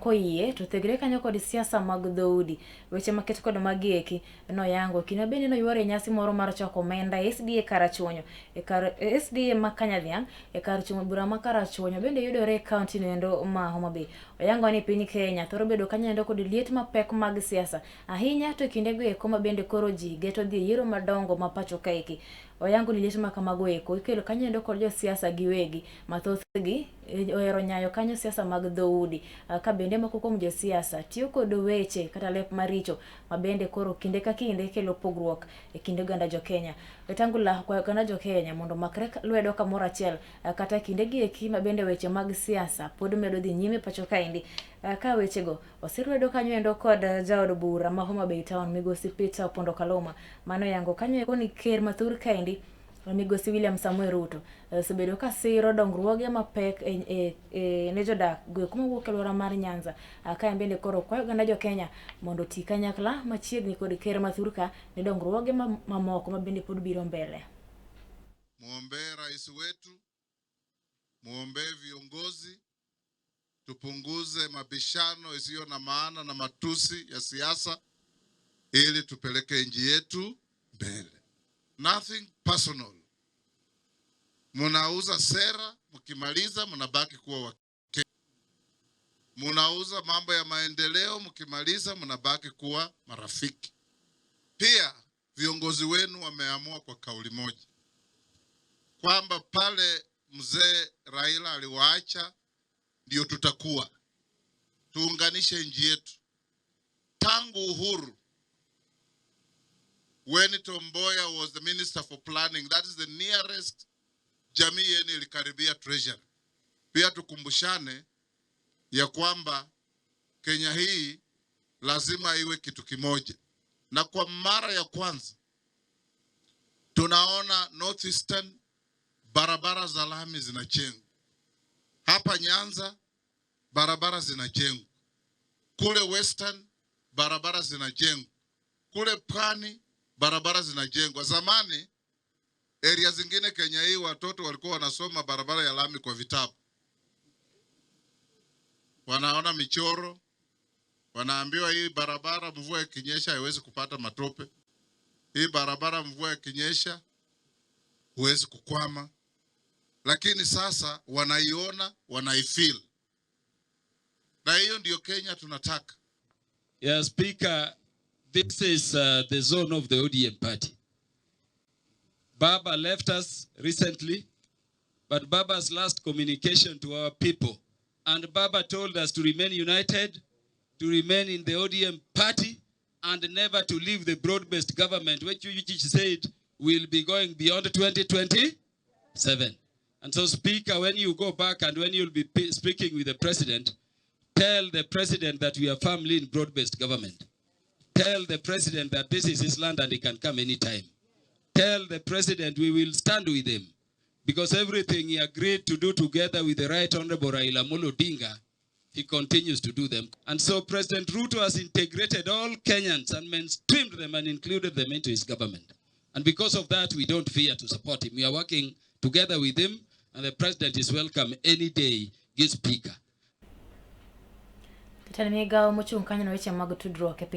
Koyie to thegre kanyo kod siasa mag dhoudi. Weche maket kod magi eki noyango kinde bende noyuoro e nyasi moro mar choko omenda e SDA Karachuonyo e kar SDA ma Kanyadhiang' e kar chung' bura ma Karachuonyo bende yudore e kaunti noendo ma Homa Bay. Oyango ni piny Kenya thoro bedo kanyo endo kod liet mapek mag siasa ahinya to kinde go eko ma bende koro ji geto dhi e yiero madongo ma pacho kaeki. Oyango ni liet ma kamago eko ikelo kanyo endo kod josiasa giwegi ma thothgi ohero nyayo kanyo siasa mag dhoudi ka bende moko kuom josiasa tiyo kod weche kata lep maricho ma bende koro kinde ka kinde kelo pogruok e kind oganda jo Kenya. Wetangula okwayo oganda jo Kenya mondo omakre lwedo kamoro achiel kata kinde gi eki ma bende weche mag siasa pod medo dhi nyime pacho kaendi ka wechego osir lwedo kanyo endo kod jaod bura ma Homa Bay Town migosi Peter Opondo Kaluma mano yango kanyo eko ni ker mathur kaendi migosi William Samoei Ruto osebedo ka siro dongruoge mapek ne jodak goeko mawuok e alwora mar Nyanza ka en bende koro kwayo oganda jo Kenya mondo oti kanyakla machiegni kod ker mathur ka ne dongruoge mamoko ma bende pod biro mbele. Muombee rais wetu, muombee viongozi, tupunguze mabishano isiyo na maana na matusi ya siasa ili tupeleke nchi yetu mbele. Nothing personal. Munauza sera, mkimaliza mnabaki kuwa Wakenya. Munauza mambo ya maendeleo, mkimaliza mnabaki kuwa marafiki. Pia viongozi wenu wameamua kwa kauli moja kwamba pale mzee Raila aliwaacha ndio tutakuwa, tuunganishe nchi yetu. Tangu uhuru, when Tom Mboya was the minister for planning, that is the nearest jamii yenu ilikaribia treasury. Pia tukumbushane ya kwamba Kenya hii lazima iwe kitu kimoja, na kwa mara ya kwanza tunaona Northeastern barabara za lami zinajengwa. Hapa Nyanza barabara zinajengwa, kule Western barabara zinajengwa, kule Pwani barabara zinajengwa. Zamani area zingine Kenya hii watoto walikuwa wanasoma barabara ya lami kwa vitabu, wanaona michoro, wanaambiwa hii barabara mvua ikinyesha haiwezi kupata matope, hii barabara mvua ikinyesha huwezi kukwama. Lakini sasa wanaiona, wanaifeel, na hiyo ndio Kenya tunataka. Yeah, Speaker, this is the zone of the ODM party. Baba left us recently, but Baba's last communication to our people, and Baba told us to remain united, to remain in the ODM party, and never to leave the broad-based government, which he said will be going beyond 2027. And so, Speaker, when you go back and when you'll be speaking with the president, tell the president that we are firmly in broad-based government. Tell the president that this is his land and he can come anytime. Tell the president we will stand with him because everything he agreed to do together with the Right Honorable Raila Amolo Odinga, he continues to do them. And so President Ruto has integrated all Kenyans and mainstreamed them and included them into his government. And because of that, we don't fear to support him. We are working together with him, and the president is welcome any day, give Speaker. Jatend migao mochung' kanyo ne weche mag tudruok e piny